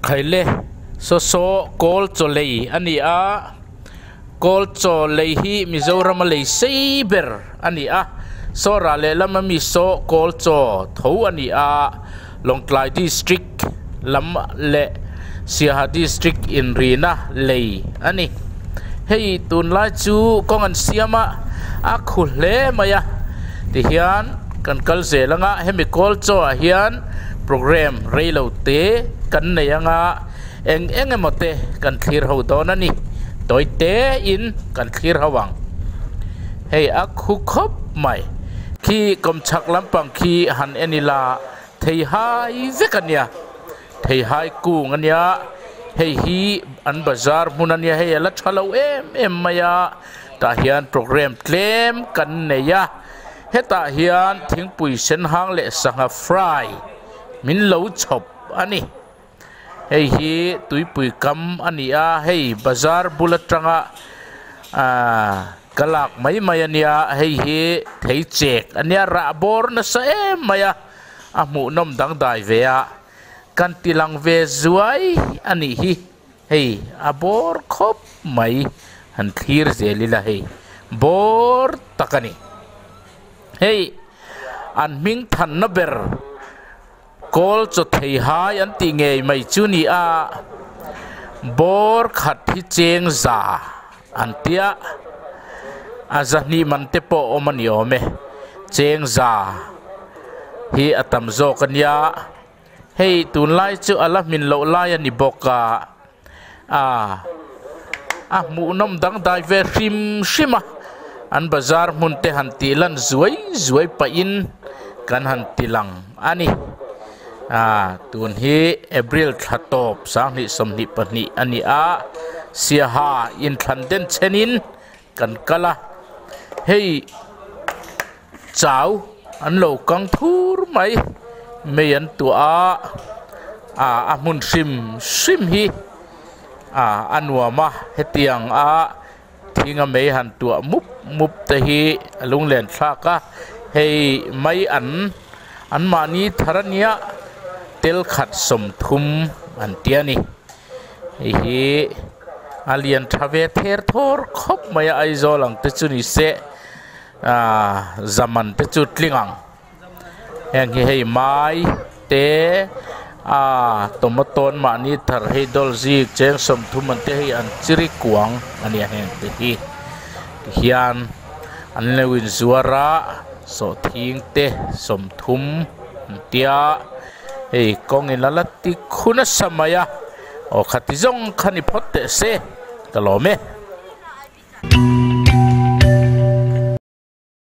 Khaile saw saw kawl chaw lei a ni a kawl chaw lei hi Mizoram a lei sei ber a ni a saw rah lehlam ami saw kawl chaw tho a ni a Lawngtlai district lam leh Siaha district inrina lei a ni hei tunlai chu kawng an siam a a khu hle mai a tihian kan kal zel anga hemi kawl chaw ah hian program reilo te kan nei anga eng eng emaw te kan thlir ho dawn a ni tawi te in kan thlir ho ang hei a khu khawp mai khi kawmchhak lampang khi han en ila theihai vek a nia. Theihai kung a nia hei hi an bazar hmun a nia hei a la tha lo em em mai a tah hian program tlem kan nei a hetah hian thingpui sen hang leh sangha fry min lo chhawp a ni hei hi tuipui kam a ni a hei bazar bul atanga ahh ka lak mai mai a nia hei hi thei chek a nia rah bawr nasa em mai a. A hmuhnawm dangdai ve a, kan ti lang ve zuai a nih hi, hei a bawr khawp mai han thlir zel ila hei bawr tak a ni. Hei an hming thanna ber kawl chaw thei hai an tih ngei mai chu ni a, bawr khat hi cheng za an tia, a zahnih man te pawh awm a ni awm e, cheng za hi a tam zawk a nia, hei tunlai chu a la hmin loh lai a ni bawk a, ah a hmuhnawm dangdai ve hrim hrim a, an bazar hmun te han tih lan zuai zuai pahin kan han ti lang a ni, ah tun hi April thla tawp 2022 a ni a, Siaha inthlan den chenin kan kal a hei chau an lo kang thur mai mei an tuah a ah a hmun hrim hrim hi ah a nuam a hetiang a thinga mei han tuah mup mup te hi a lunglen thlak a hei mai an an mahni thar ania tel khat 30 an ti a ni. Hei hi a lian tha ve ther thawr khawp mai a Aizawl ang te chu ni se ahh zaman te chu tling ang heng hi hei mai te ahh tomato an mahni thar hei dawl zik cheng 30 an te hei an chiri kuang a nia heng te hi tihian an lo inzuar a sawhthing te 30 an tia. Hei kawng in a la ti khu nasa mai a, aw khati zawng kha ni phawt teh se ka lawm e.